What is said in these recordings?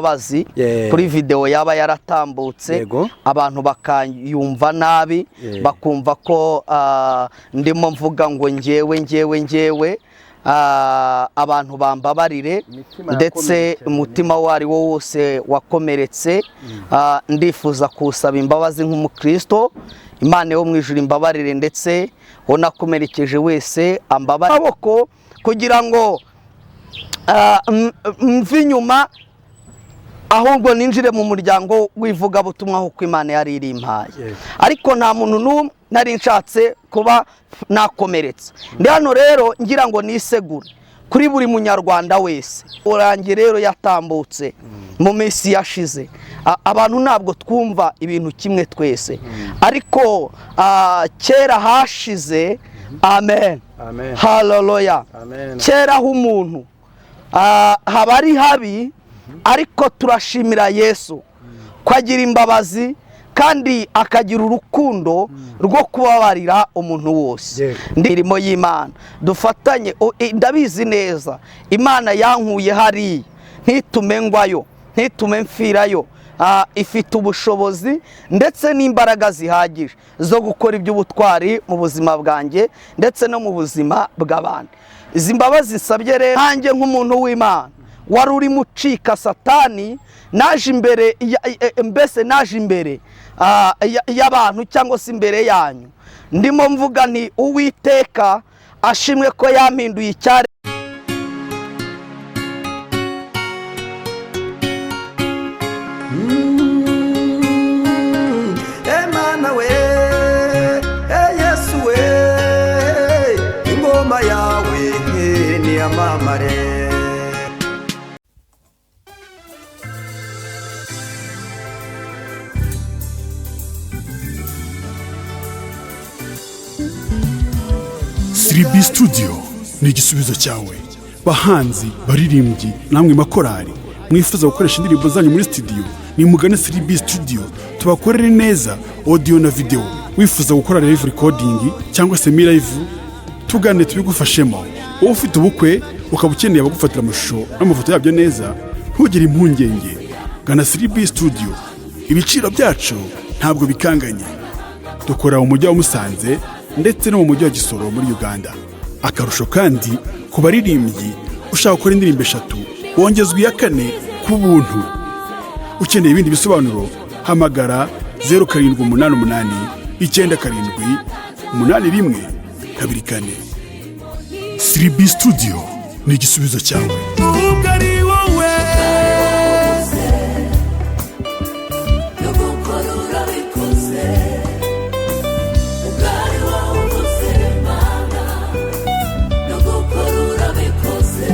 Imbabazi kuri video yaba yaratambutse, abantu bakayumva nabi, bakumva ko ndimo mvuga ngo ngewe, ngewe, ngewe. Abantu bambabarire. Imitima Ndetse yakomeretse. umutima uwo ari wo wose wakomeretse, ndifuza kuwusaba imbabazi nk'umukristo. Imana yo mu ijuru imbabarire, ndetse uwo nakomerekeje wese ambabarire amaboko kugira ngo mve inyuma, ahubwo ninjire mu muryango w'ivugabutumwa nk'uko Imana yari irimpaye. Ariko nta muntu n'umwe nari nshatse kuba nakomeretsa. Ndi hano rero ngira ngo nisegure kuri buri Munyarwanda wese. Urangiye rero yatambutse mu minsi yashize. Abantu ntabwo twumva ibintu kimwe twese, ariko kera hashize, amen. Amen. Haleluya. Amen. Kera h'umuntu haba ari habi, ariko turashimira Yesu ko agira imbabazi kandi akagira urukundo rwo kubabarira umuntu wose. Imirimo y'Imana dufatanye. Ndabizi neza Imana yankuye hariya, ntitume ngwayo, ntitume mfirayo. Ifite ubushobozi ndetse n'imbaraga zihagije zo gukora iby'ubutwari mu buzima bwanjye ndetse no mu buzima bw'abandi. Izi mbabazi nsabye rero, nkanjye nk'umuntu w'Imana wari urimo ucika Satani, naje imbere mbese naje imbere y'abantu cyangwa se imbere yanyu, ndimo mvuga nti: "Uwiteka ashimwe ko yampinduye icyare." Emana we, e Yesu we, ingoma yawe niyamamare. 3B Studio ni igisubizo cyawe. Bahanzi, baririmbyi, namwe makorari mwifuza gukoresha indirimbo zanyu muri studio, nimugane 3B Studio tubakorere neza audio na video. Wifuza gukora live recording cyangwa semi live, tugane tubigufashemo. Wowe ufite ubukwe ukaba ukeneye abagufatira amashusho n'amafoto yabyo neza, ntugire impungenge, gana 3B Studio. Ibiciro byacu ntabwo bikanganye. Dukora mu mujyi wa Musanze ndetse no mu mujyi wa Gisoro muri Uganda. Akarusho kandi, ku baririmbyi, ushaka gukora indirimbo eshatu wongezwa iya kane ku buntu. Ukeneye ibindi bisobanuro, hamagara 0788978124. 3B Studio ni igisubizo cyawe. Ubwo ari wowe. Gukora urabikoze, ubwo ari wowe uvuze, Mana, no gukora urabikoze.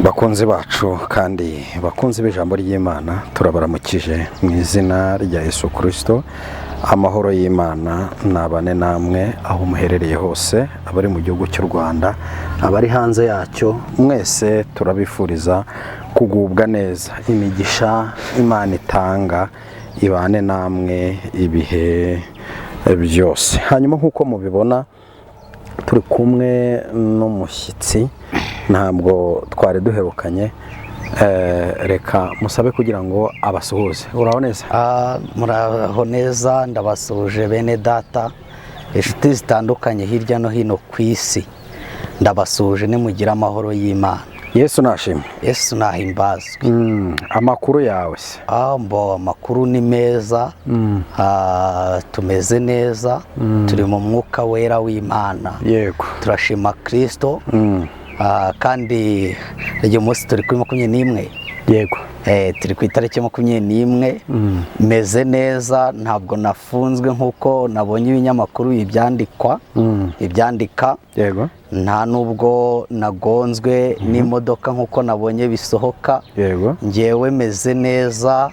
Bakunzi bacu kandi bakunzi b'ijambo ry'Imana, turabaramukije mu izina rya Yesu Kirisito. Amahoro y'Imana nabane namwe aho muherereye hose, abari mu gihugu cy'u Rwanda, abari hanze yacyo, mwese turabifuriza kugubwa neza. Imigisha Imana itanga ibane namwe ibihe byose. Hanyuma nk'uko mubibona, turi kumwe n'umushyitsi, ntabwo twari duherukanye. Reka musabe kugira ngo abasuhuze. Uraho neza? Muraho neza, ndabasuhuje bene data, inshuti zitandukanye hirya no hino ku isi, ndabasuhuje. Nimugire amahoro y'Imana. Yesu nashimwe. Yesu nahimbazwe. Amakuru yawe se? Mbo amakuru ni meza. Tumeze neza, turi mu mwuka wera w'Imana. Turashima Kirisito. Kandi uyu munsi turi kuri 21. Turi ku itariki 21. Meze neza, ntabwo nafunzwe nk'uko nabonye ibinyamakuru ibyandikwa ibyandika. Nta nubwo nagonzwe n'imodoka nk'uko nabonye bisohoka. Ngewe meze neza.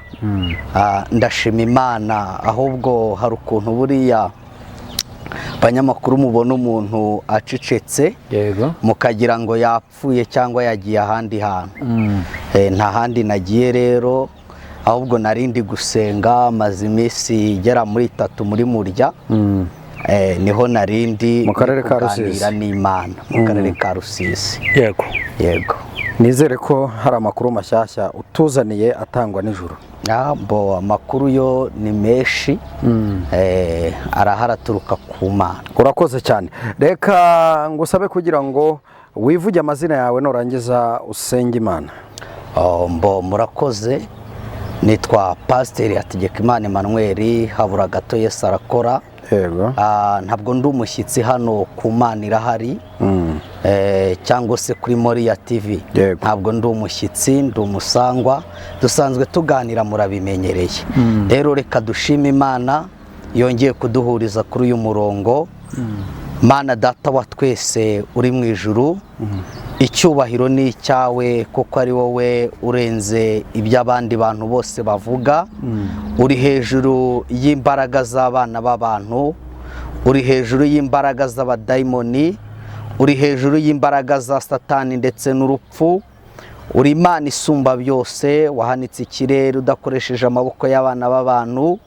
Ndashima Imana. Ahubwo hari ukuntu buriya abanyamakuru mubona umuntu acecetse, mukagira ngo yapfuye cyangwa yagiye ahandi hantu. Nta handi nagiye rero, ahubwo narindi gusenga, maze iminsi igera muri 3 muri murya. Niho narindi Mu karere ka Rusizi. Kuganira n'Imana mu karere ka Rusizi. Yego. Yego. Nizere ko hari amakuru mashyashya utuzaniye atangwa nijoro. Bo amakuru yo ni menshi, arahari aturuka ku Mana. Urakoze cyane. Reka ngusabe kugira ngo wivuge amazina yawe, nurangiza usenge Imana. Oh, mbo murakoze. Nitwa Pasiteri Hategekimana Emmanuel, habura gato Yesu arakora. Ntabwo ndi umushyitsi hano ku Mana irahari, cyangwa se kuri Moriya TV. Ntabwo ndi umushyitsi, ndi umusangwa, dusanzwe tuganira, murabimenyereye. Rero reka dushime Imana yongeye kuduhuriza kuri uyu murongo. Mana Data wa twese uri mu ijuru, icyubahiro ni icyawe, kuko ari wowe urenze ibyo abandi bantu bose bavuga. Uri hejuru y'imbaraga z'abana b'abantu, uri hejuru y'imbaraga z'abadayimoni, uri hejuru y'imbaraga za Satani ndetse n'urupfu. Uri Imana isumba byose, wahanitse ikirere udakoresheje amaboko y'abana b'abantu.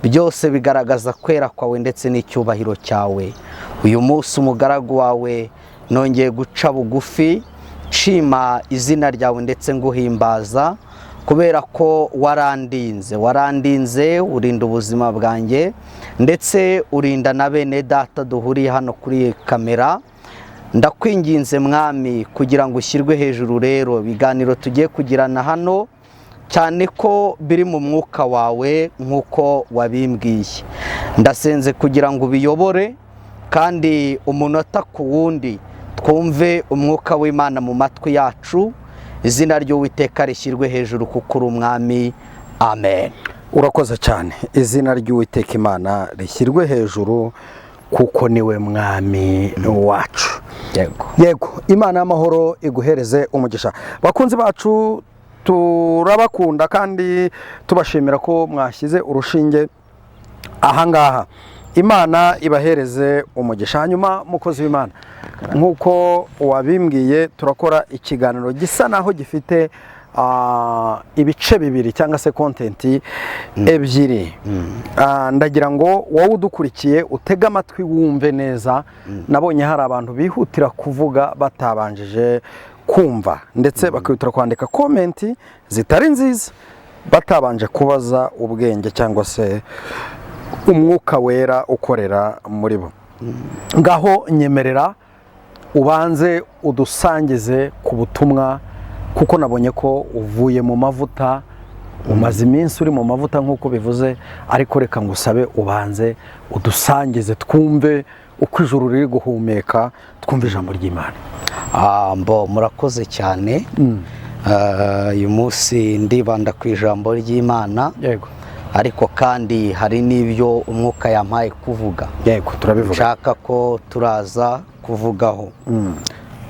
Byose bigaragaza kwera kwawe ndetse n'icyubahiro cyawe. Uyu munsi umugaragu wawe nongeye guca bugufi nshima izina ryawe ndetse nguhimbaza, kubera ko warandinze, warandinze, urinda ubuzima bwanjye ndetse urinda na bene data duhuriye hano kuri kamera. Ndakwinginze Mwami kugira ngo ushyirwe hejuru. Rero ibiganiro tugiye kugirana hano, cyane ko biri mu mwuka wawe nk'uko wabimbwiye, ndasenze kugira ngo ubiyobore, kandi umunota ku wundi twumve umwuka w'Imana mu matwi yacu. Izina ry'Uwiteka rishyirwe hejuru kuko uri umwami. Amen. Urakoze cyane. Izina ry'Uwiteka Imana rishyirwe hejuru kuko niwe mwami wacu. Yego. Yego, Imana y'amahoro iguhereze umugisha. Bakunzi bacu, turabakunda kandi tubashimira ko mwashyize urushinge ahangaha. Imana ibahereze umugisha. Hanyuma mukozi w'Imana, nk'uko wabimbwiye, turakora ikiganiro gisa naho gifite ibice bibiri cyangwa se content ebyiri. Ndagira ngo wowe udukurikiye utege amatwi wumve neza. Nabonye hari abantu bihutira kuvuga batabanjije kumva, ndetse bakihutira kwandika comment zitari nziza batabanje kubaza ubwenge cyangwa se umwuka wera ukorera muri bo. Ngaho nyemerera ubanze udusangize ku butumwa, kuko nabonye ko uvuye mu mavuta, umaze iminsi uri mu mavuta nk'uko bivuze, ariko reka ngusabe ubanze udusangize twumve uko ijuru riri guhumeka, twumve ijambo ry'Imana. Mbo murakoze cyane. Uyu munsi ndibanda ku ijambo ry'Imana, ariko kandi hari n'ibyo umwuka yampaye kuvuga. Yego, turabivuga. Nshaka ko turaza kuvugaho.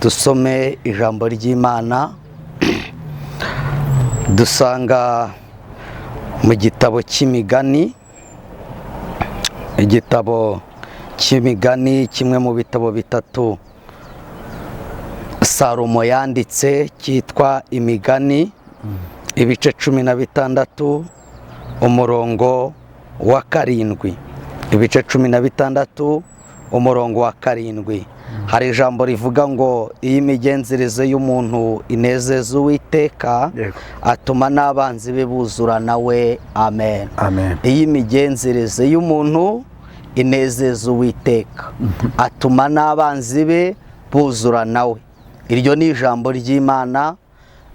Dusome ijambo ry'Imana dusanga mu gitabo cy'Imigani, igitabo cy'Imigani, kimwe mu bitabo bitatu Salomo yanditse cyitwa Imigani, ibice 16, umurongo wa 7. Ibice 16, umurongo wa 7, hari ijambo rivuga ngo: "Iyo imigenzereze y'umuntu inezeza Uwiteka, atuma n'abanzi be buzura nawe." Amen. Amen. Iyo imigenzereze y'umuntu inezeza Uwiteka, atuma n'abanzi be buzura nawe. Iryo ni ijambo ry'Imana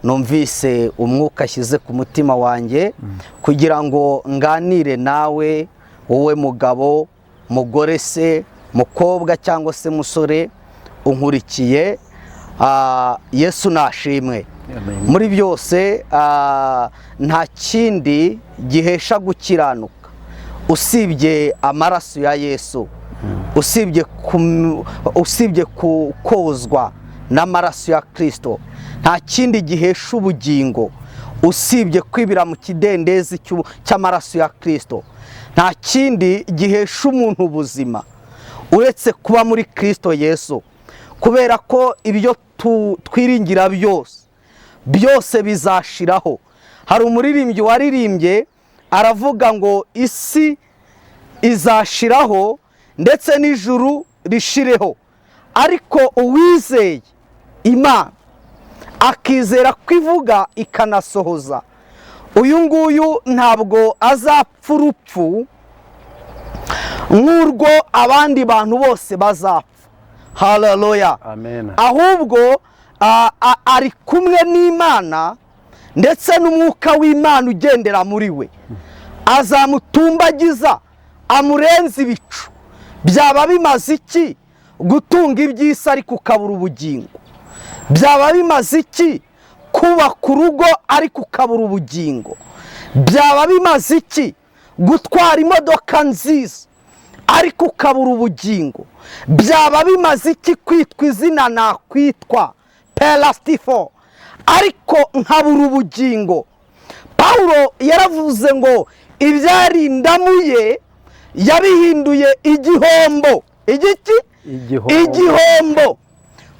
numvise umwuka ashyize ku mutima wanjye kugira ngo nganire nawe, wowe mugabo, mugore se, mukobwa cyangwa se musore unkurikiye. Yesu nashimwe muri byose. Nta kindi gihesha gukiranuka usibye amaraso ya Yesu, usibye kozwa n'amaraso ya Kirisito. Nta kindi gihesha ubugingo usibye kwibira mu kidendezi cy'amaraso ya Kirisito. Nta kindi gihesha umuntu ubuzima uretse kuba muri Kirisito Yesu, kubera ko ibyo twiringira byose byose bizashiraho. Hari umuririmbyi waririmbye aravuga ngo: "Isi izashiraho Ndetse n'ijuru rishireho. Ariko uwizeye Imana, akizera ko ivuga ikanasohoza, uyu nguyu ntabwo azapfa urupfu nk'urwo abandi bantu bose bazapfa. Haleluya! Amen. Ahubwo ari kumwe n'Imana, ndetse n'umwuka w'Imana ugendera muri we azamutumbagiza, amurenze ibicu. Byaba bimaze iki gutunga iby'isi ariko ukabura ubugingo? Byaba bimaze iki kubaka urugo ariko ukabura ubugingo? Byaba bimaze iki gutwara imodoka nziza ariko ukabura ubugingo? Byaba bimaze iki kwitwa izina nakwitwa perasitifo ariko nkabura ubugingo? Pawulo yaravuze ngo ibyari indamu ye yabihinduye igihombo. Igiki? Igihombo. Igihombo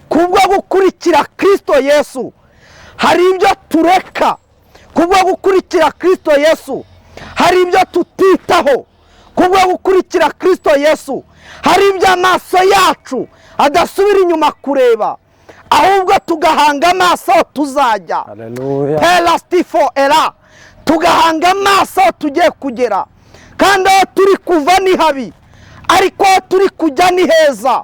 kubwo gukurikira Kirisito Yesu. Hari ibyo tureka kubwo gukurikira Kirisito Yesu, hari ibyo tutitaho kubwo gukurikira Kirisito Yesu, hari ibyo amaso yacu adasubira inyuma kureba, ahubwo tugahanga amaso aho tuzajya. Haleluya. Perasitifo era, tugahanga amaso aho tugiye kugera. Kandi aho turi kuva ni habi, ariko aho turi kujya ni heza.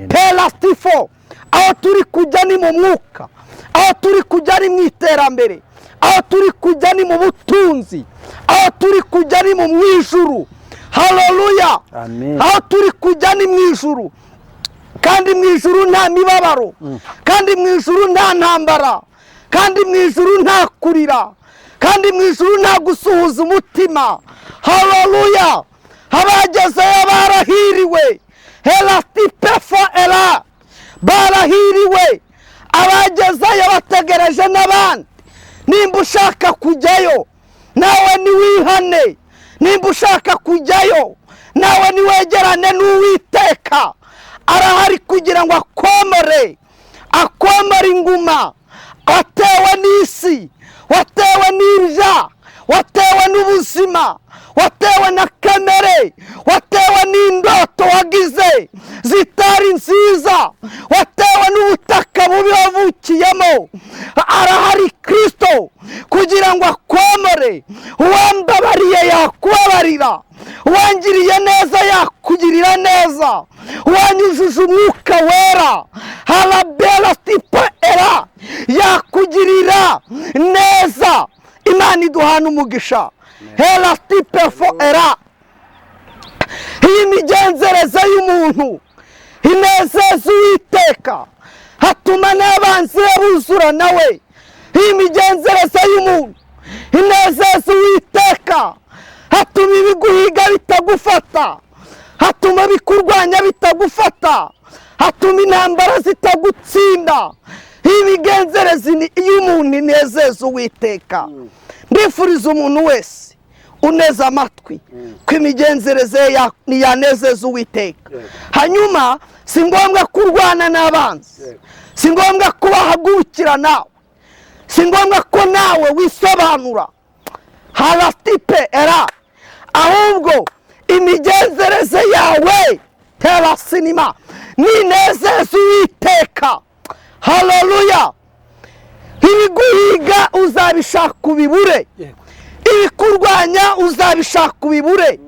Perasitifo, aho turi kujya ni mu mwuka, aho turi kujya ni mu iterambere, aho turi kujya ni mu butunzi, aho turi kujya ni mu ijuru. Haleluya! Amen. Aho turi kujya ni mu ijuru, kandi mu ijuru nta mibabaro, kandi mu ijuru nta ntambara, kandi mu ijuru nta kurira, kandi mu ijuru nta gusuhuza umutima. Haleluya! Abagezeyo barahiriwe. Herasitipefo era, barahiriwe abagezeyo, bategereje n'abandi. Nimba ushaka kujyayo nawe niwihane, nimba ushaka kujyayo nawe niwegerane n'Uwiteka. Arahari kugira ngo akomore, akomore inguma watewe n'isi, watewe n'ibyaha, watewe n'ubuzima, watewe na kamere, watewe n'indoto wagize zitari nziza, watewe n'ubutaka bubi wavukiyemo. Arahari Kirisito kugira ngo akomore. Uwambabariye yakubabarira, uwangiriye neza yakugirira neza, uwanyujuje umwuka wera harabera sipa era yakugirira neza. Imana iduhana umugisha. Hera sipefo era. Iyi migenzereze y'umuntu inezeza Uwiteka, hatuma n'abanzi be buzura nawe. Iyi migenzereze y'umuntu inezeza Uwiteka, hatuma ibiguhiga bitagufata, hatuma bikurwanya bitagufata, hatuma intambara zitagutsinda. Iyi migenzereze y'umuntu inezeza Uwiteka. Ndifuriza umuntu wese uneze amatwi ko imigenzereze ye yanezeza Uwiteka. Hanyuma si ngombwa kurwana n'abanzi, si ngombwa kubahagurukira nawe, si ngombwa ko nawe wisobanura harasitipe era, ahubwo imigenzereze yawe tera sinima ninezeza Uwiteka. Haleluya! Ibiguhiga uzabishaka ubibure, ibikurwanya uzabishaka ubibure.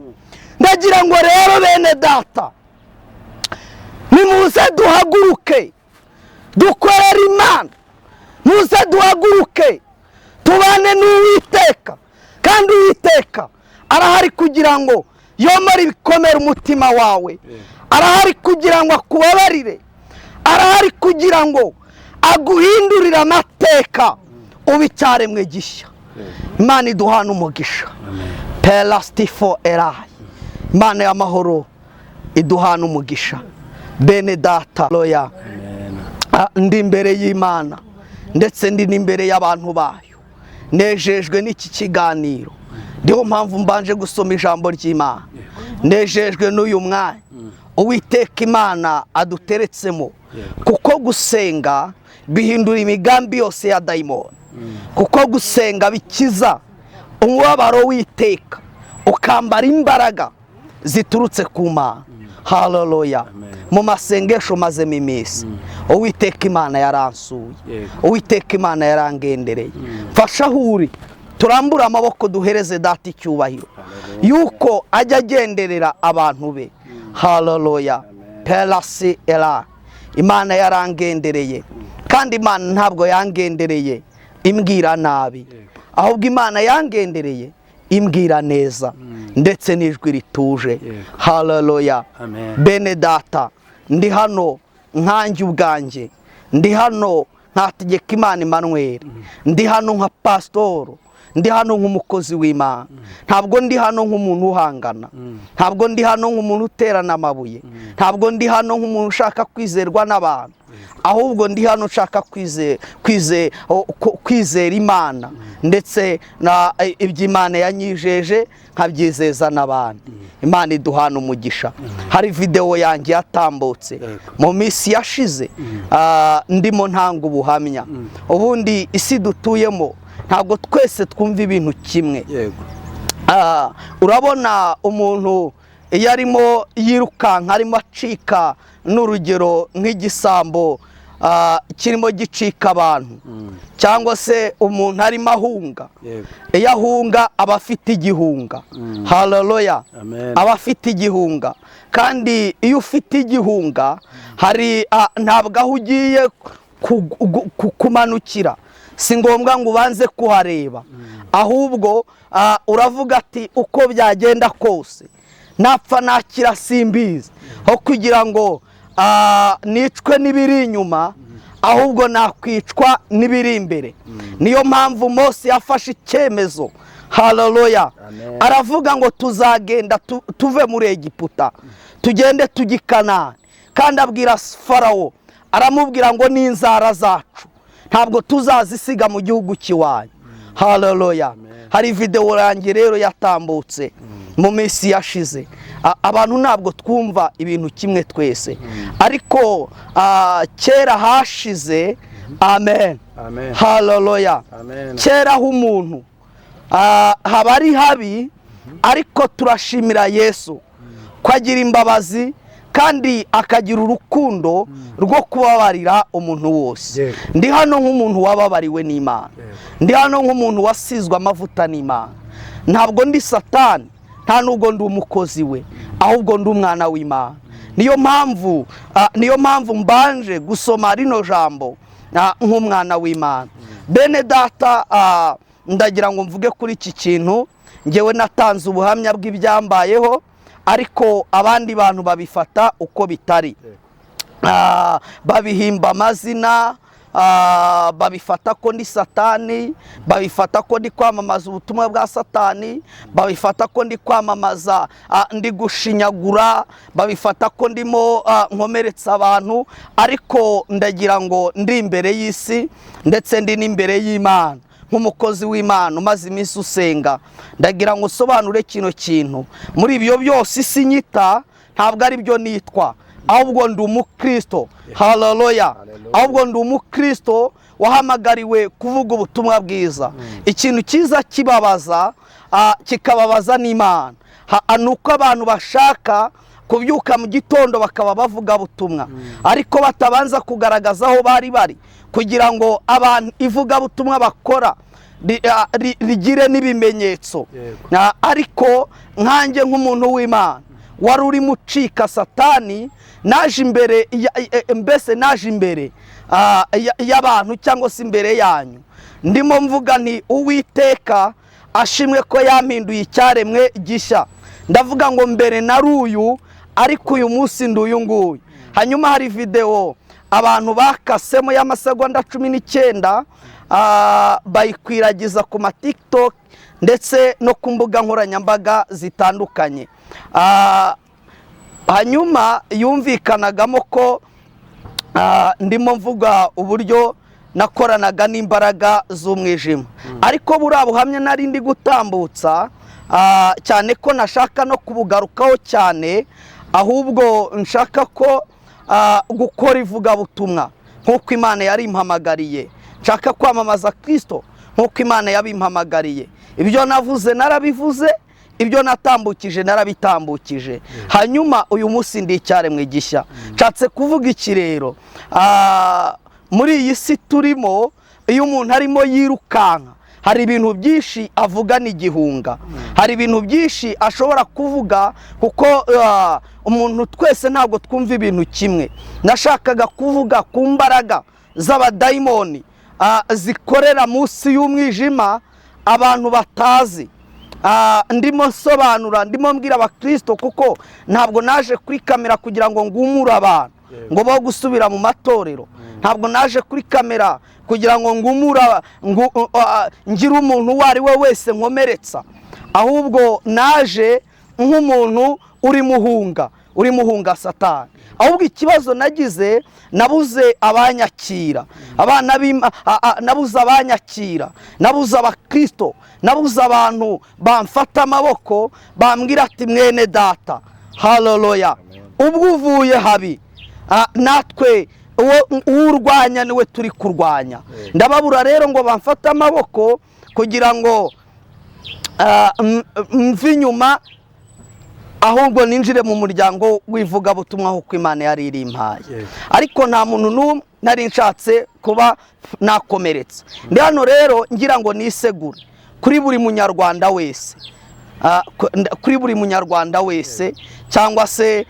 Ndagira ngo rero bene data, nimuze duhaguruke dukorere Imana, muze duhaguruke tubane n'Uwiteka. Kandi Uwiteka arahari kugira ngo yomore ibikomere umutima wawe, arahari kugira ngo akubabarire, arahari kugira ngo aguhindurire amateka, ube icyaremwe gishya. Imana iduhana umugisha. Perasitifo erayi, Imana y'amahoro iduhana umugisha. Bene data roya, ndi imbere y'Imana ndetse ndi n'imbere y'abantu bayo. Nejejwe n'iki kiganiro, niyo mpamvu mbanje gusoma ijambo ry'Imana. Nejejwe n'uyu mwanya Uwiteka Imana aduteretsemo, kuko gusenga bihindura imigambi yose ya dayimoni, kuko gusenga bikiza umubabaro w'iteka, ukambara imbaraga ziturutse ku Mana. Haleluya. Mu masengesho mazemo iminsi, Uwiteka Imana yaransuye. Uwiteka Imana yarangendereye. Mfasha aho uri, turambure amaboko, duhereze Data icyubahiro yuko ajya agenderera abantu be. Haleluya. Perasi era Imana yarangendereye, kandi Imana ntabwo yangendereye imbwira nabi, ahubwo Imana yangendereye imbwira neza ndetse n'ijwi rituje. Haleluya. Amen. Bene Data, ndi hano nkanjye ubwanjye, ndi hano nka Imana Emmanuel, ndi hano nka pasitoro, ndi hano nk'umukozi w'Imana. Ntabwo ndi hano nk'umuntu uhangana, ntabwo ndi hano nk'umuntu uterana amabuye, ntabwo ndi hano nk'umuntu ushaka kwizerwa n'abantu, ahubwo ndi hano nshaka kwizera Imana ndetse na iby'Imana yanyijeje nkabyizeza n'abandi. Imana iduhana umugisha. Hari videwo yanjye yatambutse mu minsi yashize, ndimo ntanga ubuhamya. Ubundi isi dutuyemo ntabwo twese twumva ibintu kimwe. Urabona umuntu iyo arimo yirukanka, arimo acika, n'urugero nk'igisambo kirimo gicika abantu, cyangwa se umuntu arimo ahunga, iyo ahunga aba afite igihunga. Haleluya. Amen. Aba afite igihunga, kandi iyo ufite igihunga hari ntabwo aho ugiye kumanukira si ngombwa ngo ubanze kuhareba, ahubwo uravuga ati uko byagenda kose napfa nakira simbizi, aho kugira ngo nicwe n'ibiri inyuma, ahubwo nakwicwa n'ibiri imbere. Niyo mpamvu Mose yafashe icyemezo. Haleluya. Amen. Aravuga ngo tuzagenda tuve muri Egiputa, tugende tujye i Kanani. Kandi abwira Farawo, aramubwira ngo n'inzara zacu ntabwo tuzazisiga mu gihugu cy'iwanyu. Haleluya. Hari videwo yanjye rero yatambutse mu minsi yashize. Abantu ntabwo twumva ibintu kimwe twese, ariko kera hashize. Amen. Amen. Haleluya. Amen. Kera aho umuntu haba ari habi, ariko turashimira Yesu ko agira imbabazi kandi akagira urukundo rwo kubabarira umuntu wose. Ndi hano nk'umuntu wababariwe n'Imana, ndi hano nk'umuntu wasizwe amavuta n'Imana. Ntabwo ndi Satani, nta nubwo ndi umukozi we, ahubwo ndi umwana w'Imana. Niyo mpamvu mbanje gusoma rino jambo nk'umwana w'Imana. Bene Data, ndagira ngo mvuge kuri iki kintu. Ngewe natanze ubuhamya bw'ibyambayeho, ariko abandi bantu babifata uko bitari, babihimba amazina, babifata ko ndi Satani, babifata ko ndi kwamamaza ubutumwa bwa Satani, babifata ko ndi kwamamaza, ndi gushinyagura, babifata ko ndimo nkomeretsa abantu. Ariko ndagira ngo ndi imbere y'isi ndetse ndi n'imbere y'Imana nk'umukozi w'Imana umaze iminsi usenga, ndagira ngo usobanure kino kintu. Muri ibyo byose isi nyita ntabwo ari byo nitwa, ahubwo ndi umukristo. Haleluya. Ahubwo ndi umukristo wahamagariwe kuvuga ubutumwa bwiza. Ikintu cyiza kibabaza, kikababaza n'Imana, ni uko abantu bashaka kubyuka mu gitondo bakaba bavuga butumwa, ariko batabanza kugaragaza aho bari bari kugira ngo abantu ivugabutumwa bakora rigire n'ibimenyetso. Ariko nkanjye nk'umuntu w'Imana wari urimo ucika Satani, naje imbere mbese naje imbere y'abantu cyangwa se imbere yanyu, ndimo mvuga nti Uwiteka ashimwe ko yampinduye icyaremwe gishya. Ndavuga ngo mbere nari uyu, ariko uyu munsi ndi uyu nguyu. Hanyuma hari videwo abantu bakasemo y'amasegonda 19, bayikwiragiza ku ma TikTok ndetse no ku mbuga nkoranyambaga zitandukanye. Hanyuma yumvikanagamo ko ndimo mvuga uburyo nakoranaga n'imbaraga z'umwijima, ariko buriya buhamya nari ndi gutambutsa, cyane ko nashaka no kubugarukaho cyane, ahubwo nshaka ko gukora ivugabutumwa nk'uko Imana yari impamagariye, nshaka kwamamaza Kirisito nk'uko Imana yabimpamagariye. Ibyo navuze narabivuze. Ibyo natambukije narabitambukije, hanyuma uyu munsi ndi icyaremwe gishya. Nshatse kuvuga iki rero? Muri iyi si turimo, iyo umuntu arimo yirukanka, hari ibintu byinshi avugana igihunga, hari ibintu byinshi ashobora kuvuga, kuko umuntu twese ntabwo twumva ibintu kimwe. Nashakaga kuvuga ku mbaraga z'abadayimoni zikorera munsi y'umwijima abantu batazi. Ndimo nsobanura, ndimo mbwira abakristo, kuko ntabwo naje kuri kamera kugira ngo ngumure abantu ngo bo gusubira mu matorero. Ntabwo naje kuri kamera kugira ngo ngumura ngire umuntu uwo ari we wese nkomeretsa, ahubwo naje nk'umuntu urimo uhunga Satani. Ahubwo ikibazo nagize, nabuze abanyakira, abana nabuze abanyakira, nabuze abakristo, nabuze abantu bamfata amaboko, bambwira ati: "Mwene data, haleluya, ubwo uvuye habi, natwe uwo urwanya niwe turi kurwanya." Ndababura rero ngo bamfate amaboko kugira ngo mve inyuma, ahubwo ninjire mu muryango w'ivugabutumwa nk'uko Imana yari irimpaye. Ariko nta muntu n'umwe nari nshatse kuba nakomeretsa. Ndi hano rero ngira ngo nisegure kuri buri Munyarwanda wese, kuri buri Munyarwanda wese, cyangwa se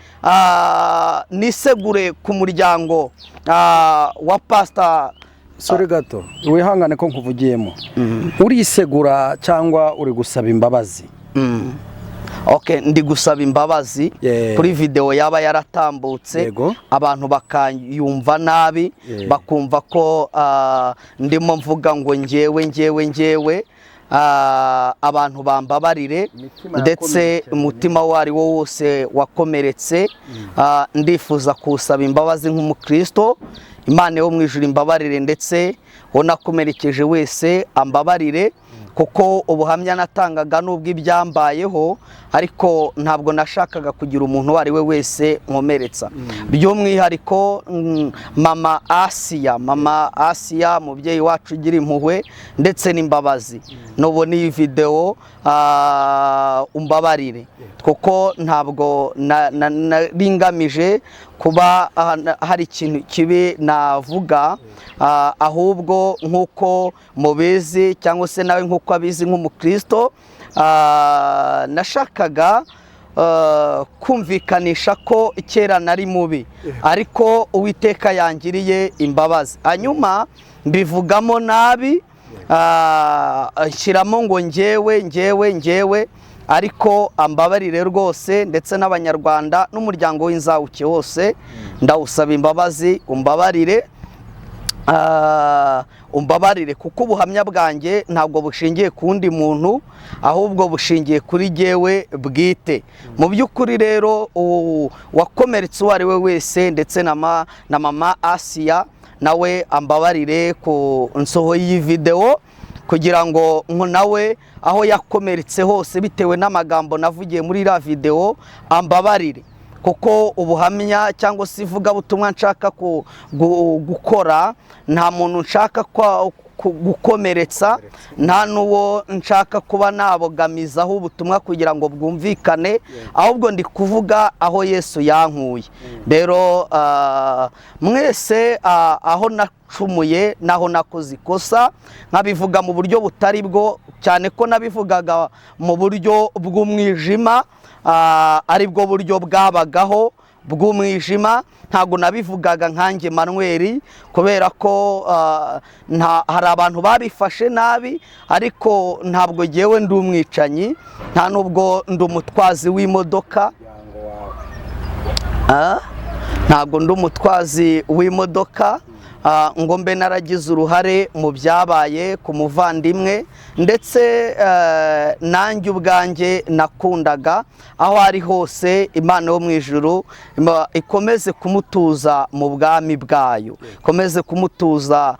nisegure ku muryango wa Pasita. Sorry gato, wihangane ko nkuvugiyemo. Urisegura cyangwa uri gusaba imbabazi? Okay, ndi gusaba imbabazi kuri videwo yaba yaratambutse, abantu bakayumva nabi, bakumva ko ndimo mvuga ngo ngewe, ngewe, ngewe. Abantu bambabarire. Imitima Ndetse yakomeretse. umutima uwo ari wo wose wakomeretse, ndifuza kuwusaba imbabazi nk'umukristo. Imana yo mu ijuru imbabarire, ndetse uwo nakomerekeje wese ambabarire, kuko ubuhamya natangaga n'ubwo ibyambayeho, ariko ntabwo nashakaga kugira umuntu uwo ari we wese nkomeretsa, by'umwihariko mama Asiya, mama Asiya, mubyeyi wacu ugira impuhwe ndetse n'imbabazi. Nubona iyi videwo, umbabarire, kuko ntabwo nari ngamije kuba hari ikintu kibi navuga, ahubwo nk'uko mubizi, cyangwa se nawe nk'uko abizi nk'umukristo, nashakaga kumvikanisha ko kera nari mubi, ariko Uwiteka yangiriye imbabazi. Hanyuma mbivugamo nabi, nshyiramo ngo ngewe, ngewe, ngewe, ariko ambabarire rwose, ndetse n'Abanyarwanda n'umuryango w'Inzahuke wose ndawusaba imbabazi. Umbabarire, umbabarire, kuko ubuhamya bwanjye ntabwo bushingiye ku wundi muntu, ahubwo bushingiye kuri jyewe bwite. Mu by'ukuri rero, wakomeretse uwo ari we wese, ndetse na mama Asiya nawe ambabarire ku nsoho y'iyi videwo, kugira ngo nawe aho yakomeretse hose bitewe n'amagambo navugiye muri iriya videwo ambabarire, kuko ubuhamya cyangwa se ivugabutumwa nshaka gukora, nta muntu nshaka gukomeretsa, nta n'uwo nshaka kuba nabogamizaho ubutumwa kugira ngo bwumvikane, ahubwo ndi kuvuga aho Yesu yankuye. Rero mwese aho nacumuye n'aho nakoze ikosa nkabivuga mu buryo butari bwo, cyane ko nabivugaga mu buryo bw'umwijima, ari bwo buryo bwabagaho bw'umwijima. Ntabwo nabivugaga nkanjye Manuel, kubera ko hari abantu babifashe nabi, ariko ntabwo ngewe ndi umwicanyi, nta nubwo ndi umutwazi w'imodoka. Ntabwo ndi umutwazi w'imodoka ngo mbe naragize uruhare mu byabaye ku muvandimwe, ndetse nanjye ubwanjye nakundaga. Aho ari hose, Imana yo mu ijuru ikomeze kumutuza mu bwami bwayo, ikomeze kumutuza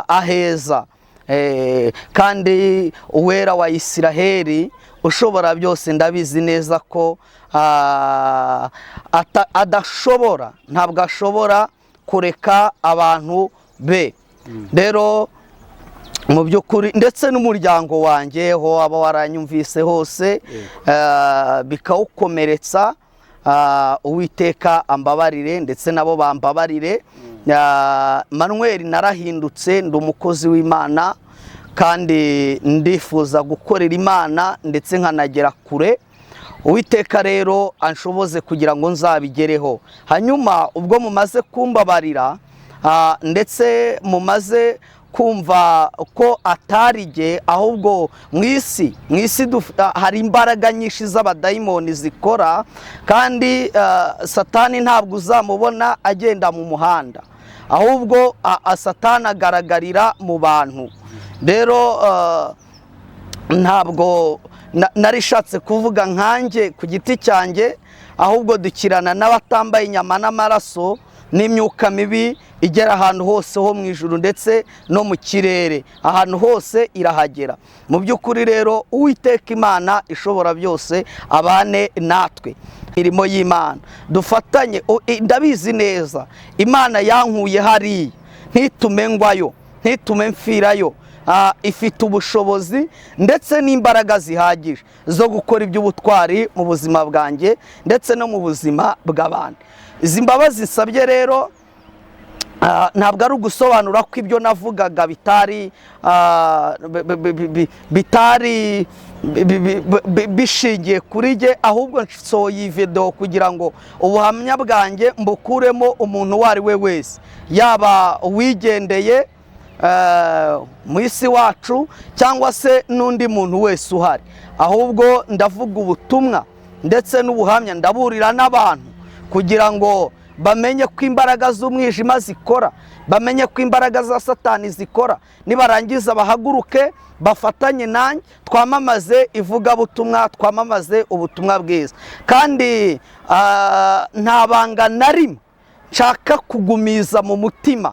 aheza. Kandi Uwera wa Isiraheli ushobora byose, ndabizi neza ko adashobora, ntabwo ashobora kureka abantu be. Rero Mu by'ukuri, ndetse n'umuryango wanjye ho waba waranyumvise hose bikawukomeretsa, Uwiteka ambabarire, ndetse nabo bambabarire. Manuel, narahindutse, ndi umukozi w'Imana kandi ndifuza gukorera Imana ndetse nkanagera kure. Uwiteka rero anshoboze kugira ngo nzabigereho. Hanyuma ubwo mumaze kumbabarira, ndetse mumaze kumva ko atari jye, ahubwo mu isi hari imbaraga nyinshi z'abadayimoni zikora, kandi Satani ntabwo uzamubona agenda mu muhanda, ahubwo Satani agaragarira mu bantu. Rero ntabwo narishatse kuvuga nkanjye ku giti cyanjye, ahubwo dukirana n'abatambaye inyama n'amaraso, n'imyuka mibi igera ahantu hose ho mu ijuru ndetse no mu kirere, ahantu hose irahagera. Mu by'ukuri rero, Uwiteka Imana ishobora byose abane natwe, imirimo y'Imana dufatanye. Ndabizi neza Imana yankuye hariya, ntitume ngwayo, ntitume mfirayo. Ifite ubushobozi ndetse n'imbaraga zihagije zo gukora iby'ubutwari mu buzima bwanjye ndetse no mu buzima bw'abandi. Izi mbabazi nsabye rero, ntabwo ari ugusobanura ko ibyo navugaga bitari bitari bishingiye kuri jye, ahubwo nsohoye iyi video kugira ngo ubuhamya bwanjye mbukuremo umuntu uwo ari we wese, yaba uwigendeye mu isi wacu cyangwa se n'undi muntu wese uhari. Ahubwo ndavuga ubutumwa ndetse n'ubuhamya, ndaburira n'abantu kugira ngo bamenye ko imbaraga z'umwijima zikora, bamenye ko imbaraga za Satani zikora. Nibarangiza bahaguruke bafatanye nanjye, twamamaze ivugabutumwa, twamamaze ubutumwa bwiza. Kandi nta banga na rimwe nshaka kugumiza mu mutima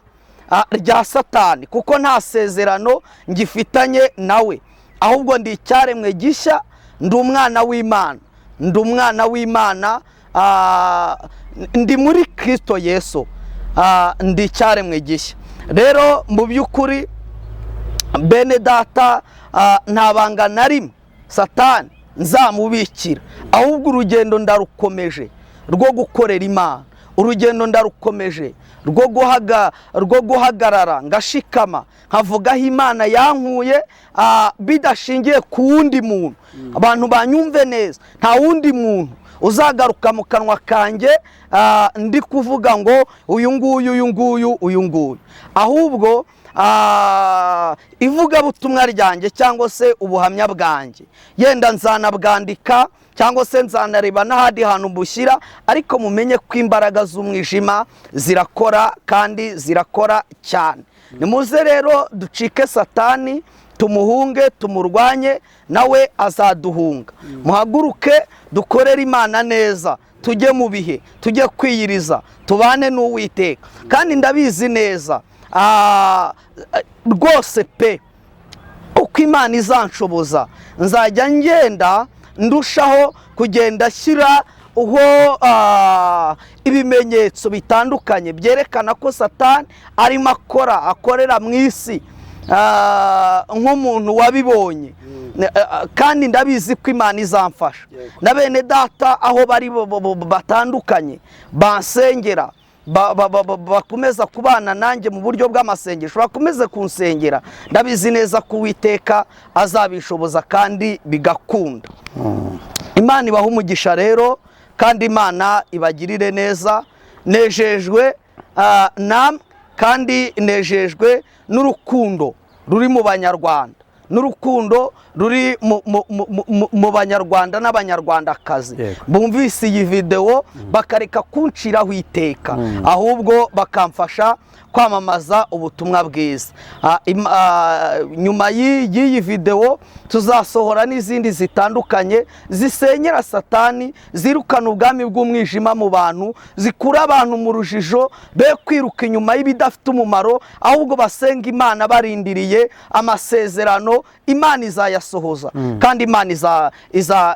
rya Satani, kuko nta sezerano ngifitanye nawe, ahubwo ndi icyaremwe gishya, ndi umwana w'Imana, ndi umwana w'Imana, ndi muri Kirisito Yesu, ndi icyaremwe gishya. Rero mu by'ukuri, bene data, nta banga na rimwe Satani nzamubikira, ahubwo urugendo ndarukomeje rwo gukorera Imana, urugendo ndarukomeje rwo guhagarara ngashikama, nkavuga aho Imana yankuye, bidashingiye ku wundi muntu. Abantu banyumve neza, nta wundi muntu uzagaruka mu kanwa kanjye, ndi kuvuga ngo uyu nguyu, uyu nguyu, uyu nguyu, ahubwo ivugabutumwa ryanjye cyangwa se ubuhamya bwanjye yenda nzanabwandika cyangwa se nzanareba n'ahandi hantu mbushyira, ariko mumenye ko imbaraga z'umwijima zirakora kandi zirakora cyane. Nimuze rero ducike Satani, tumuhunge, tumurwanye, nawe azaduhunga. Muhaguruke dukorere Imana neza, tujye mu bihe, tujye kwiyiriza, tubane n'Uwiteka. Kandi ndabizi neza rwose pe, uko Imana izanshoboza nzajya ngenda ndushaho kugenda shyira uho ibimenyetso bitandukanye byerekana ko Satani arimo akora, akorera mu isi, nk'umuntu wabibonye. Kandi ndabizi ko Imana izamfasha, na bene data aho bari batandukanye bansengera, bakomeza kubana nanjye mu buryo bw'amasengesho, bakomeze kunsengera. Ndabizi neza ko Uwiteka azabishoboza kandi bigakunda. Imana ibaha umugisha rero, kandi Imana ibagirire neza. Nejejwe namwe, kandi nejejwe n'urukundo ruri mu Banyarwanda, n'urukundo ruri mu Banyarwanda n'Abanyarwandakazi bumvise iyi videwo bakareka kunciraho iteka, ahubwo bakamfasha kwamamaza ubutumwa bwiza. Nyuma y'iyi videwo tuzasohora n'izindi zitandukanye zisenyera Satani, zirukana ubwami bw'umwijima mu bantu, zikura abantu mu rujijo, be kwiruka inyuma y'ibidafite umumaro, ahubwo basenga Imana barindiriye amasezerano. Imana izayasohoza, kandi Imana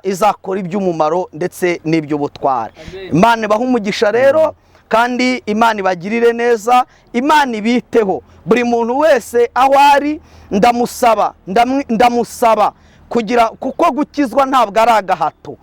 izakora iby'umumaro ndetse n'iby'ubutwari. Imana ibaha umugisha rero. Kandi Imana ibagirire neza, Imana ibiteho. Buri muntu wese aho ari ndamusaba, ndamusaba kugira, kuko gukizwa ntabwo ari agahato.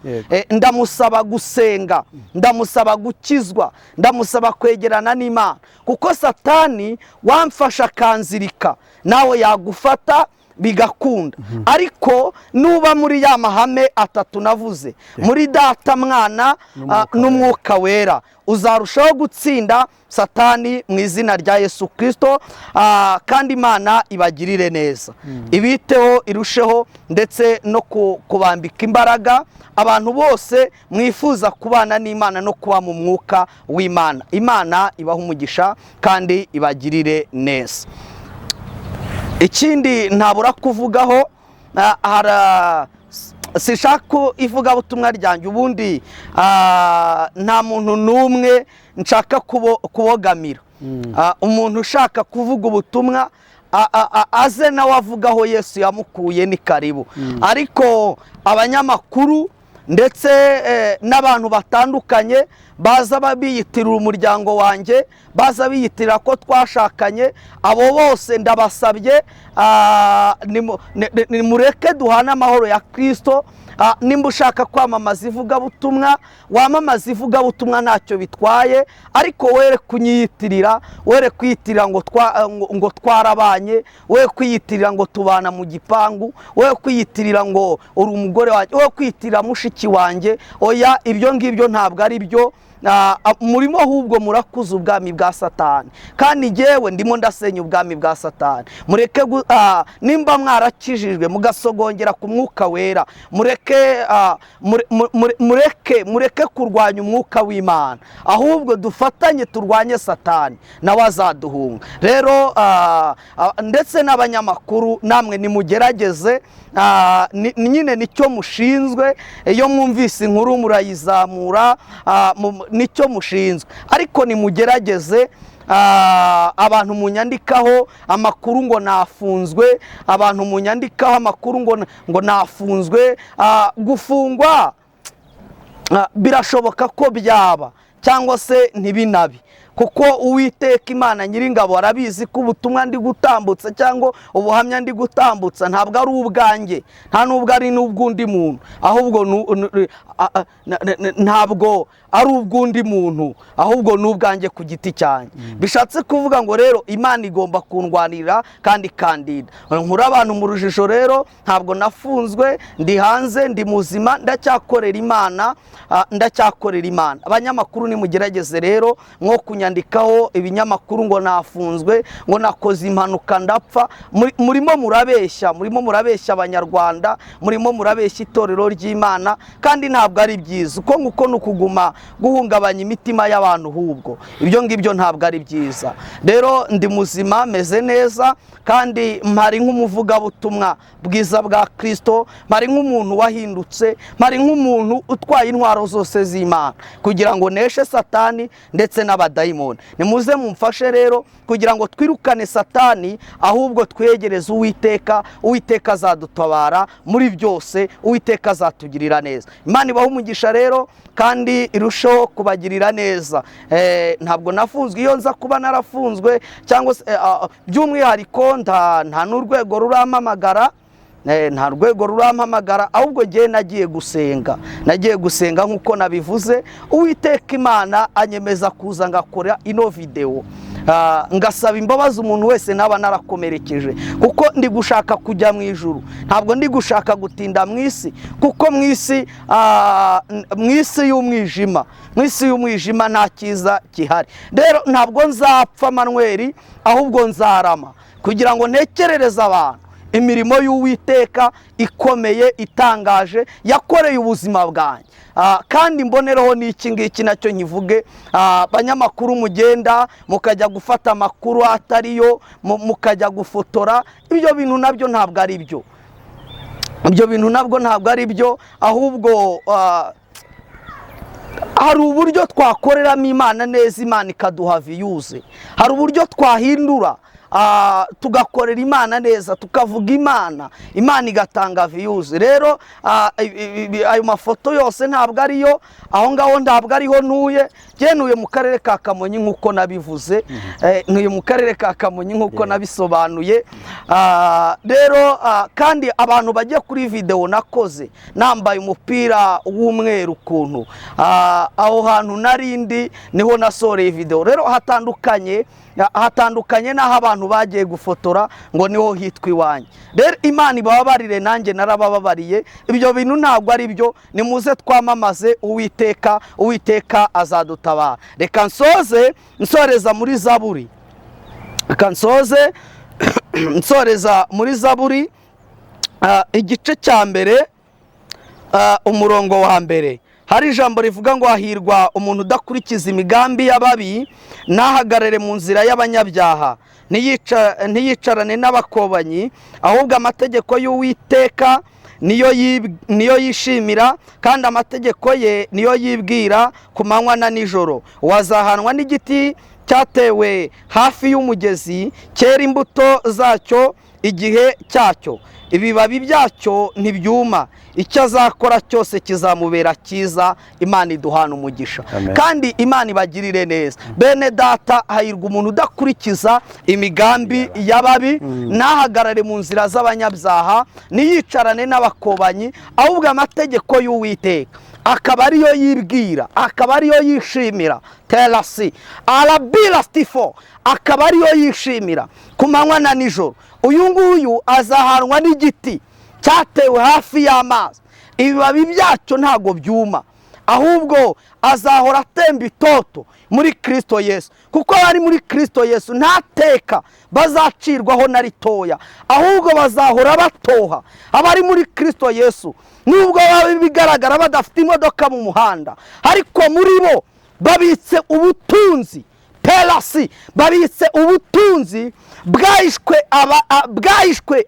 Ndamusaba gusenga, ndamusaba gukizwa, ndamusaba kwegerana n'Imana, kuko Satani wamfasha akanzirika nawe yagufata bigakunda. Ariko nuba muri ya mahame atatu navuze, muri Data, Mwana n'Umwuka Wera, uzarushaho gutsinda Satani mu izina rya Yesu Kirisito. Kandi Imana ibagirire neza, ibiteho, irusheho ndetse no kubambika imbaraga abantu bose mwifuza kubana n'Imana no kuba mu mwuka w'Imana. Imana ibaha umugisha kandi ibagirire neza. Ikindi ntabura kuvugaho, sishaka ivugabutumwa ryanjye ubundi, nta muntu n'umwe nshaka kubogamira. Umuntu ushaka kuvuga ubutumwa aze nawe avuga aho Yesu yamukuye, ni karibu. Ariko abanyamakuru ndetse n'abantu batandukanye baza biyitirira umuryango wanjye, baza biyitirira ko twashakanye, abo bose ndabasabye, nimureke duhane amahoro ya Kirisito. Nimba ushaka kwamamaza ivugabutumwa, wamamaza ivugabutumwa, ntacyo bitwaye, ariko were kunyiyitirira, were kwiyitirira ngo twarabanye, we kwiyitirira ngo tubana mu gipangu, we kwiyitirira ngo uri umugore wanjye, we kwiyitirira mushiki wanjye. Oya, ibyo ngibyo ntabwo ari byo. Murimo ahubwo murakuza ubwami bwa Satani, kandi njyewe ndimo ndasenya ubwami bwa Satani. Mureke nimba mwarakijijwe mugasogongera ku Mwuka Wera, mureke mureke kurwanya umwuka w'Imana, ahubwo dufatanye turwanye Satani, nawe azaduhunga. Rero ndetse n'abanyamakuru namwe nimugerageze, nyine nicyo mushinzwe. Iyo mwumvise inkuru murayizamura, nicyo mushinzwe. Ariko nimugerageze, abantu munyandikaho amakuru ngo nafunzwe, abantu munyandikaho amakuru ngo nafunzwe, gufungwa birashoboka ko byaba cyangwa se ntibinabe, kuko Uwiteka Imana Nyiringabo arabizi ko ubutumwa ndi gutambutsa cyangwa ubuhamya ndi gutambutsa ntabwo ari ubwanjye, nta nubwo ari n'ubw'undi muntu, ahubwo ntabwo ari ubw'undi muntu, ahubwo ni ubwanjye ku giti cyanjye. Bishatse kuvuga ngo rero Imana igomba kundwanirira kandi ikandida. Nkura abantu mu rujijo rero, ntabwo nafunzwe, ndi hanze, ndi muzima, ndacyakorera Imana, ndacyakorera Imana. Abanyamakuru nimugerageze rero mwo kunyandikaho ibinyamakuru ngo nafunzwe, ngo nakoze impanuka ndapfa. Murimo murabeshya, murimo murabeshya Abanyarwanda, murimo murabeshya itorero ry'Imana, kandi ntabwo ari byiza. Uko nguko ni ukuguma guhungabanya imitima y'abantu, ahubwo ibyo ngibyo ntabwo ari byiza. Rero ndi muzima, meze neza, kandi mpari nk'umuvugabutumwa bwiza bwa Kristo, mpari nk'umuntu wahindutse, mpari nk'umuntu utwaye intwaro zose z'Imana kugira ngo neshe Satani ndetse n'abadayimoni. Nimuze mumfashe rero kugira ngo twirukane Satani, ahubwo twegereze Uwiteka. Uwiteka azadutabara muri byose, Uwiteka azatugirira neza. Imana ibahe umugisha rero kandi irusheho kubagirira neza. Ntabwo nafunzwe, iyo nza kuba narafunzwe cyangwa se by'umwihariko nta n'urwego rurampamagara, nta rwego rurampamagara, ahubwo njye nagiye gusenga, nagiye gusenga nk'uko nabivuze, Uwiteka Imana anyemeza kuza ngakora ino videwo, ngasaba imbabazi umuntu wese naba narakomerekeje, kuko ndi gushaka kujya mu ijuru, ntabwo ndi gushaka gutinda mu isi, kuko mu isi y'umwijima, mu isi y'umwijima nta cyiza gihari. Rero ntabwo nzapfa Manuel, ahubwo nzarama kugira ngo ntekerereze abantu imirimo y'Uwiteka ikomeye itangaje yakoreye ubuzima bwanjye. Kandi mbonereho n'iki ngiki nacyo nkivuge, abanyamakuru mugenda mukajya gufata amakuru atariyo, mukajya gufotora, ibyo bintu nabyo ntabwo ari byo, ibyo bintu nabwo ntabwo ari byo, ahubwo hari uburyo twakoreramo Imana neza, Imana ikaduha views, hari uburyo twahindura Tugakorera Imana neza, tukavuga Imana, Imana igatanga views. Rero ayo mafoto yose ntabwo ariyo aho ngaho, ntabwo ariho ntuye. Njye ntuye mu karere ka Kamonyi nk'uko nabivuze. Ntuye mu karere ka Kamonyi nk'uko nabisobanuye. Rero kandi abantu bajya kuri videwo nakoze nambaye umupira w'umweru ukuntu, aho hantu narindi niho nasoreye videwo. Rero hatandukanye n'aho abantu bagiye gufotora ngo niho hitwa iwanjye. Rero Imana ibababarire, nanjye narabababariye. Ibyo bintu ntabwo ari byo. Nimuze twamamaze Uwiteka, Uwiteka azadutabara. Reka nsoze nsoreza muri Zaburi, reka nsoze nsoreza muri Zaburi, igice cya mbere, umurongo wa mbere. Hari ijambo rivuga ngo: "Hahirwa umuntu udakurikiza imigambi y'ababi, ntahagarare mu nzira y'abanyabyaha, ntiyicarane n'abakobanyi, ahubwo amategeko y'Uwiteka niyo yishimira, kandi amategeko ye niyo yibwira ku manywa na nijoro. Wazahanwa n'igiti cyatewe hafi y'umugezi, cyera imbuto zacyo igihe cyacyo, ibibabi byacyo ntibyuma, icyo azakora cyose kizamubera cyiza." Imana iduhana umugisha. Amen. Kandi Imana ibagirire neza, bene data. Hahirwa umuntu udakurikiza imigambi y'ababi, ntahagarare mu nzira z'abanyabyaha, ntiyicarane n'abakobanyi, ahubwo amategeko y'Uwiteka akaba ariyo yibwira, akaba ariyo yishimira, terasi arabira stifo, akaba ariyo yishimira ku manywa na nijoro. Uyu nguyu azahanwa n'igiti cyatewe hafi y'amazi, ibibabi byacyo ntabwo byuma, ahubwo azahora atemba itoto muri Kirisito Yesu, kuko abari muri Kirisito Yesu ntateka bazacirwaho na ritoya, ahubwo bazahora batoha. Abari muri Kirisito Yesu, nubwo baba bigaragara badafite imodoka mu muhanda, ariko muri bo babitse ubutunzi, terasi babitse ubutunzi bwahishwe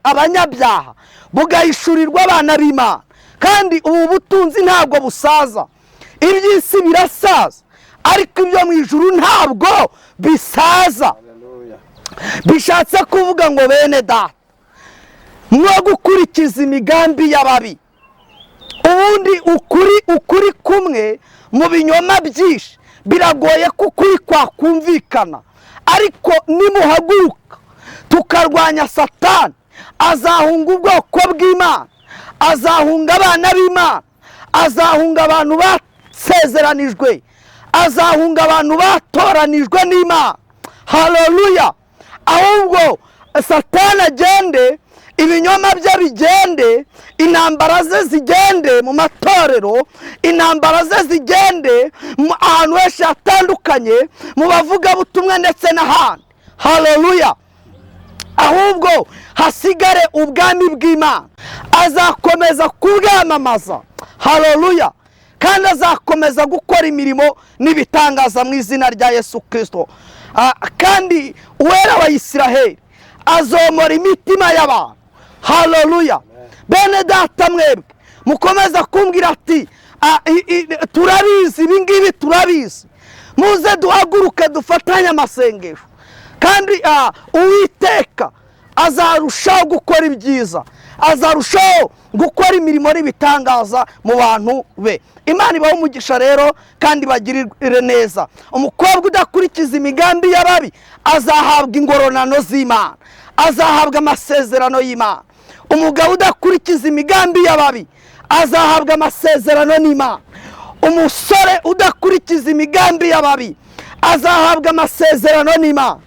abanyabyaha, bugahishurirwa abana b'Imana. Kandi ubu butunzi ntabwo busaza. Iby'isi birasaza, ariko ibyo mu ijuru ntabwo bisaza. Bishatse kuvuga ngo, bene data, mwo gukurikiza imigambi y'ababi. Ubundi ukuri kumwe mu binyoma byinshi, biragoye ko ukuri kwakumvikana, ariko nimuhaguruka tukarwanya Satani, azahunga ubwoko bw'Imana, azahunga abana b'Imana, azahunga abantu basezeranijwe, azahunga abantu batoranijwe n'Imana. Haleluya! Ahubwo Satani agende, ibinyoma bye bigende, intambara ze zigende mu matorero, intambara ze zigende mu ahantu henshi hatandukanye, mu bavugabutumwa ndetse n'ahandi. Haleluya! Ahubwo hasigare ubwami bw'Imana, azakomeza kubwamamaza. Haleluya! Kandi azakomeza gukora imirimo n'ibitangaza mu izina rya Yesu Kirisito. Kandi Uwera wa Isiraheli azomora imitima y'abantu. Haleluya! Bene data, mwebwe mukomeza kumbwira ati: "Turabizi ibi ngibi, turabizi." Muze duhaguruke dufatanye amasengesho, kandi Uwiteka azarushaho gukora ibyiza, azarushaho gukora imirimo n'ibitangaza mu bantu be. Imana ibahe umugisha rero kandi bagirire neza. Umukobwa udakurikiza imigambi y'ababi azahabwa ingororano z'Imana, azahabwa amasezerano y'Imana. Umugabo udakurikiza imigambi y'ababi azahabwa amasezerano n'Imana. Umusore udakurikiza imigambi y'ababi azahabwa amasezerano n'Imana.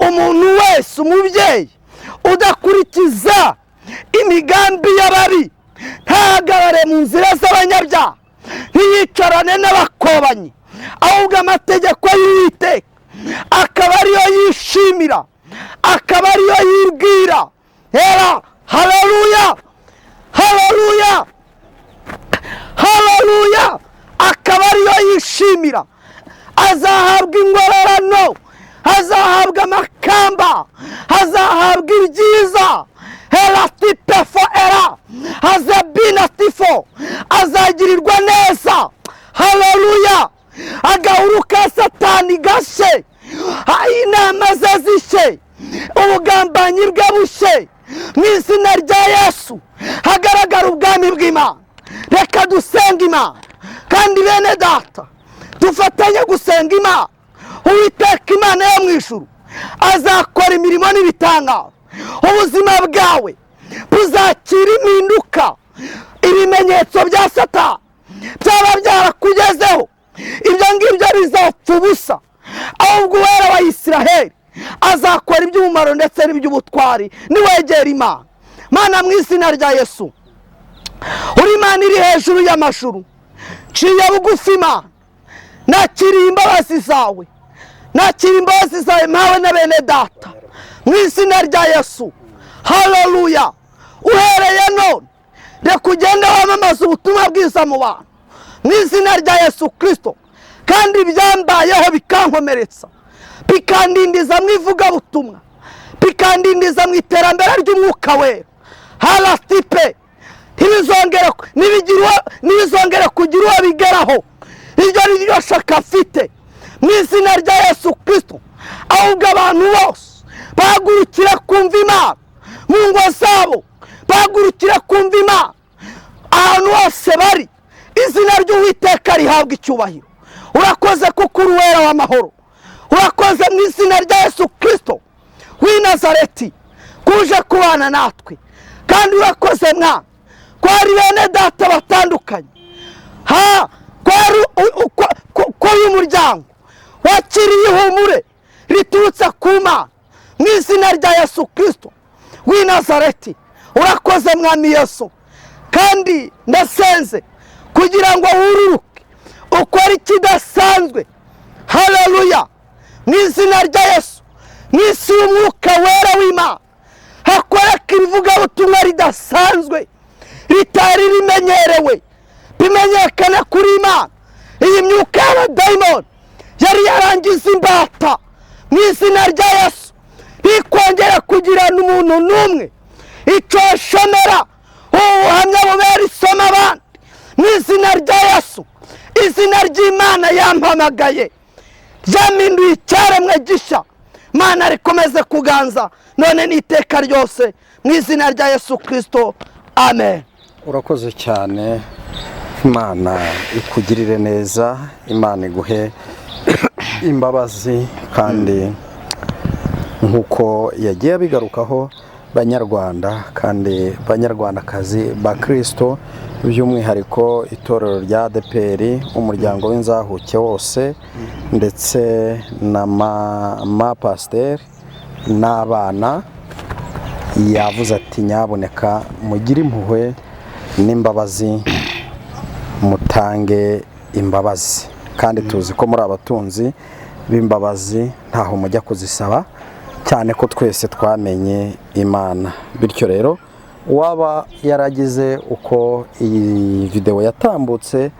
Umuntu wese, umubyeyi udakurikiza imigambi y'ababi, ntahagarare mu nzira z'abanyabyaha, ntiyicarane n'abakobanyi, ahubwo amategeko y'Uwiteka akaba ariyo yishimira, akaba ariyo yibwira, hera. Haleluya, haleluya, haleluya! Akaba ariyo yishimira, azahabwa ingororano, azahabwa amakamba, azahabwa ibyiza, heratipefo era hazabinatifo, azagirirwa neza. Haleluya! Agahuru ka Satani gashe, inama ze zishe. Ubuhakanyi bwe bushye mu izina rya Yesu, hagaragara ubwami bw'Imana. Reka dusenge Imana, kandi bene data dufatanye gusenga Imana. Uwiteka Imana yo mu ijuru azakora imirimo n'ibitangaza. Ubuzima bwawe buzakira impinduka. Ibimenyetso bya Satani byaba byarakugezeho, ibyo ngibyo bizapfa ubusa, ahubwo Uwera wa Isiraheli azakora iby'umumaro ndetse n'iby'ubutwari niwegera Imana. Mana, mu izina rya Yesu, uri Imana iri hejuru y'amajuru, nciye bugufi Imana, nakiriye imbabazi zawe, nakiriye imbabazi zawe mpawe na bene data mu izina rya Yesu. Haleluya! Uhereye none reka ugende wamamaza ubutumwa bwiza mu bantu mu izina rya Yesu Kirisito. Kandi ibyambayeho bikankomeretsa, bikandindiza mu ivugabutumwa, bikandindiza mu iterambere ry'umwuka wera, harasipe ntibizongere kugira uwo bigeraho. Iryo ni ryo shaka afite mu izina rya Yesu Kirisito. Ahubwo abantu bose bahagurukira kumva Imana mu ngo zabo, bahagurukira kumva Imana ahantu hose bari. Izina ry'Uwiteka rihabwa icyubahiro. Urakoze kuko uri Uwera w'amahoro. Urakoze mu izina rya Yesu Kirisito w'i Nazareti kuje kubana natwe. Kandi urakoze Mwana ko hari bene data batandukanye, ko uyu muryango wakiriye ihumure riturutse ku Mana mu izina rya Yesu Kirisito w'i Nazareti. Urakoze Mwami Yesu. Kandi ndasenze kugira ngo wururuke ukore ikidasanzwe. Haleluya! Mu izina rya Yesu, mu isi y'umwuka wera w'Imana hakoreka ibivugabutumwa ridasanzwe ritari rimenyerewe, bimenyekana kuri Imana. Iyi myuka y'abadayimoni yari yarangiza imbata mu izina rya Yesu rikongera kugirana umuntu n'umwe icoshomera. Ubuhamya bubera isoma abandi mu izina rya Yesu. Izina ry'Imana yampamagaye ryampinduye icyaremwe gishya. Mana rikomeze kuganza none n'iteka ryose mu izina rya Yesu Kirisito, amen. Urakoze cyane. Imana ikugirire neza, Imana iguhe imbabazi. Kandi nk'uko yagiye abigarukaho, banyarwanda kandi banyarwandakazi ba Kirisito, by'umwihariko itorero rya ADEPR, umuryango w'inzahuke wose, ndetse na mama pasiteri n'abana, yavuze ati nyaboneka mugire impuhwe n'imbabazi, mutange imbabazi. Kandi tuzi ko muri abatunzi b'imbabazi, ntaho mujya kuzisaba, cyane ko twese twamenye Imana. Bityo rero uwaba yaragize uko iyi videwo yatambutse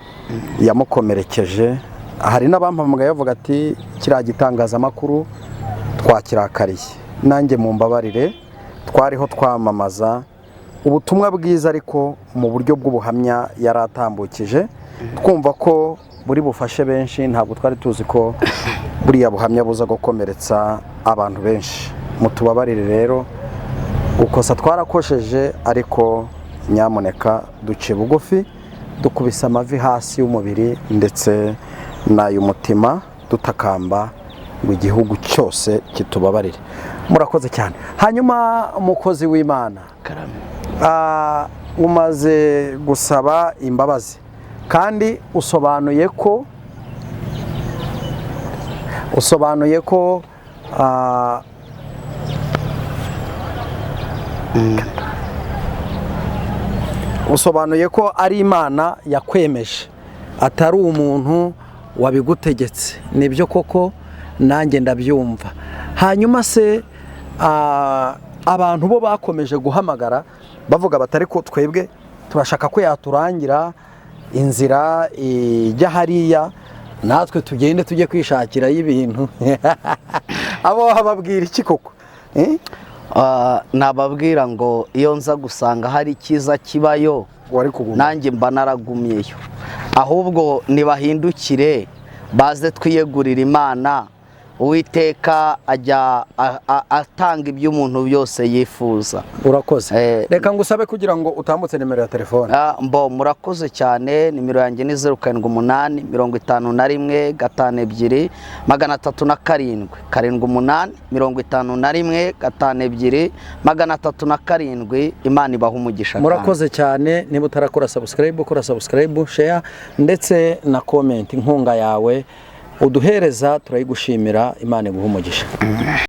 yamukomerekeje, hari n'abampamagaye bavuga ati kiriya gitangazamakuru twakirakariye, nanjye mumbabarire, twariho twamamaza ubutumwa bwiza ariko mu buryo bw'ubuhamya yari atambukije, twumva ko buri bufashe benshi. Ntabwo twari tuzi ko buriya buhamya buza gukomeretsa abantu benshi. Mutubabarire rero, gukosa twarakosheje, ariko nyamuneka duce bugufi, dukubise amavi hasi y'umubiri ndetse n'ay'umutima, dutakamba ngo igihugu cyose kitubabarire. Murakoze cyane. Hanyuma umukozi w'Imana, umaze gusaba imbabazi kandi usobanuye ko usobanuye ko ari Imana yakwemeje, atari umuntu wabigutegetse. Nibyo koko, nanjye ndabyumva. Hanyuma se abantu bo bakomeje guhamagara bavuga bati ariko twebwe turashaka ko yaturangira inzira ijya hariya, natwe tugende tujye kwishakirayo ibintu. Abo bababwira iki koko? Nababwira ngo iyo nza gusanga hari icyiza kibayo wari kuguma, nanjye mba naragumyeyo. Ahubwo nibahindukire baze twiyegurira Imana. Uwiteka ajya atanga ibyo umuntu byose yifuza. Urakoze. Reka ngusabe kugira ngo utambutse nimero ya telefone. Mbo murakoze cyane. Nimero yanjye ni 078 51 52 307, 78 51 52 307. Imana ibaha umugisha kandi. Murakoze cyane. Niba utarakora subscribe, kora subscribe, share ndetse na comment. Inkunga yawe uduhereza turayigushimira. Imana iguha umugisha.